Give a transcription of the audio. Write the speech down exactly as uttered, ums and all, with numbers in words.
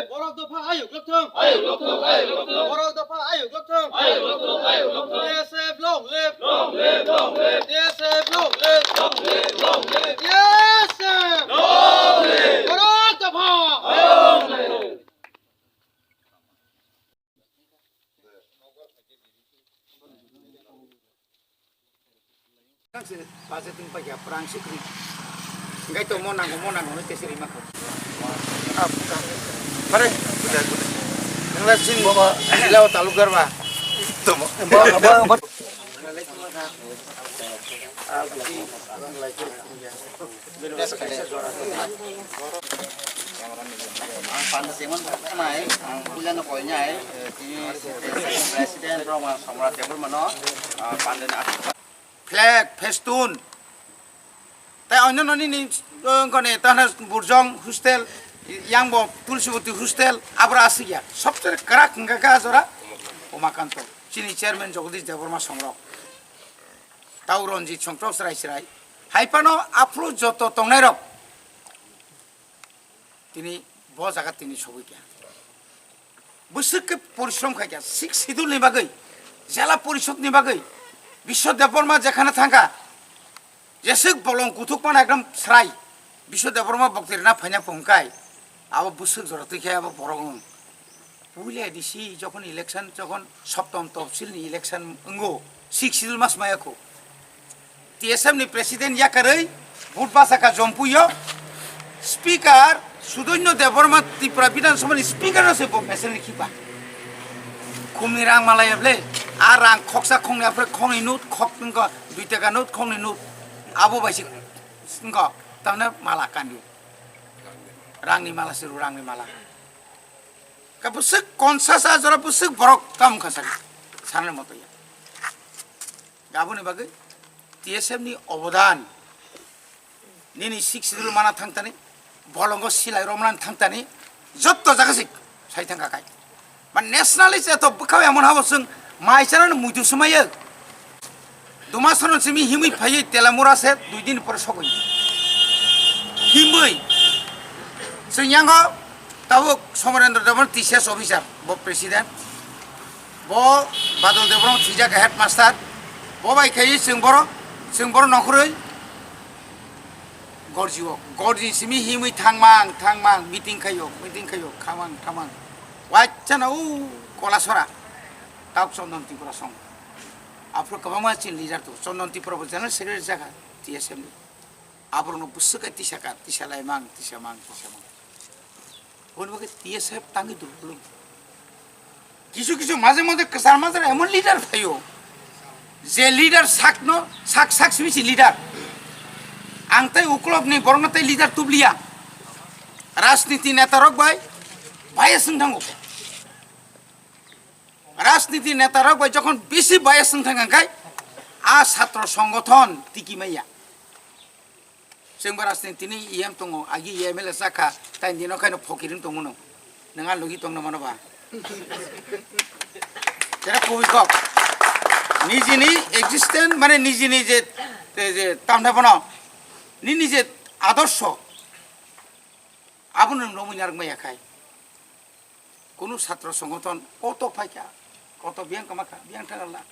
Borok dopha ayuk lokthong. Ayuk lokthong, ayuk lokthong. Borok dopha ayuk lokthong. Ayuk lokthong, ayuk lokthong. T S F long live. Long live, long live. T S F long live. Long live, long live. T S F long live. Borok dopha. Long live. Nang se baje ting pa ya prang sikri. Ngai to mo nango, mo nango, te siri mako. Mare, nang la sing baba, lao taluk garba. Tomo. Ba, ba, ba. Ang panda semon nai, ang puila no koi nai, tini president rok ma somra tebur mano, panda na. Flag, festoon, tai onno noni ni, ngone tana burjong hostel, yang bo Tulsiboti hostel, abra asik ya, sobse krak hingka ka jora, Umakanto, chini chairman Jagadish Debbarma somrok. Tau Ranjit Songtok Chwrai Chwrai. Hai phano aphuru joto tongnairok tini bo jaga tini sogwi kha. Bwswk khe porishrom khai kha, Sixth Schedule ni bagwi, Jela Porishod ni bagwi, Biswa Debbarma jekhane thangkha, jeswk bolong kuthuk mano ekdom srai, Biswa Debbarma bokti rwna phaina phungkai, abo bwswk jora twi khe abo borok wng. Puila A D C jokhon election, jokhon Saptam Tahsil ni election wngo, Sixth Schedule mas maya kho. T S F ni president yakarwi vote basa kha Jompuio, speaker Sudoino Debbarma Tripura Bidhan Sabha ni speaker no se bo mesen ni khipa. Khumni rang malaya ble, a rang khoksa khongni apre khongni note, khok wngkha dui taka note, khongni note, abo bai se wngkha, tamne mala kandio. Rangni mala se ru, rangni mala. Ka bwswk conscious a jora bwswk borok tamo kha sari. Sanani moto ya. Aboni bagwi T S F ni obodan. Nini Sixth Schedule mana thangtani, bolongo silai romna thangtani, jotto jaga sik sai thangka kai. Ba nationalist eto bwkhao emon habo chwng mai chanani muitu swmaiyo. Duma sono simi himwi phaiwi Telamura se dui din pore sogwi. Himwi. Chwng yango tabuk Somarendra Debbarma T C S officer, bo president. Bo Badal Debbarma thwijak headmaster. Bo bai khai chwng boro, chwng boro nokhorwi gorjio. Gorji simi himwi thangmang, thangmang, meeting khaio, meeting khaio, khamang, khamang. Waichana u Kolasora. Tabuk Chondon Tripura song. Aphuru kwbangma chini leader tongo. Chondon Tripura bo general secretary jakha T S F ni. Aborokno bwswk khe tisa kha, tisa lai mang, tisa mang, tisa mang. Boni bagwi T S F tangwi dulbulung. Kisu kisu maje maje kwchar majar emon leader phaio. Je leader sakno, sak sak simi si leader. Ang tei ukulok ni borokno tei leader tubliya. Rajniti neta rok bai bias wng thango. Rajniti neta rok bai jokhon bisi bias wng thang khai, a satro songothon tiki maya. Chwng bo rajniti ni E M tongo, agi M L A sakha, tai dino khaino phokir wng tongmano. Nwng a logi tongno mano ba? Tera kubui kok. Nijini existence, mane nijini je, je, je tamna bono, nini je adorsho, abono romwi narwk maya khai. Kunu satro songothon koto phaikha, koto biyang kwma kha, biyang thangla.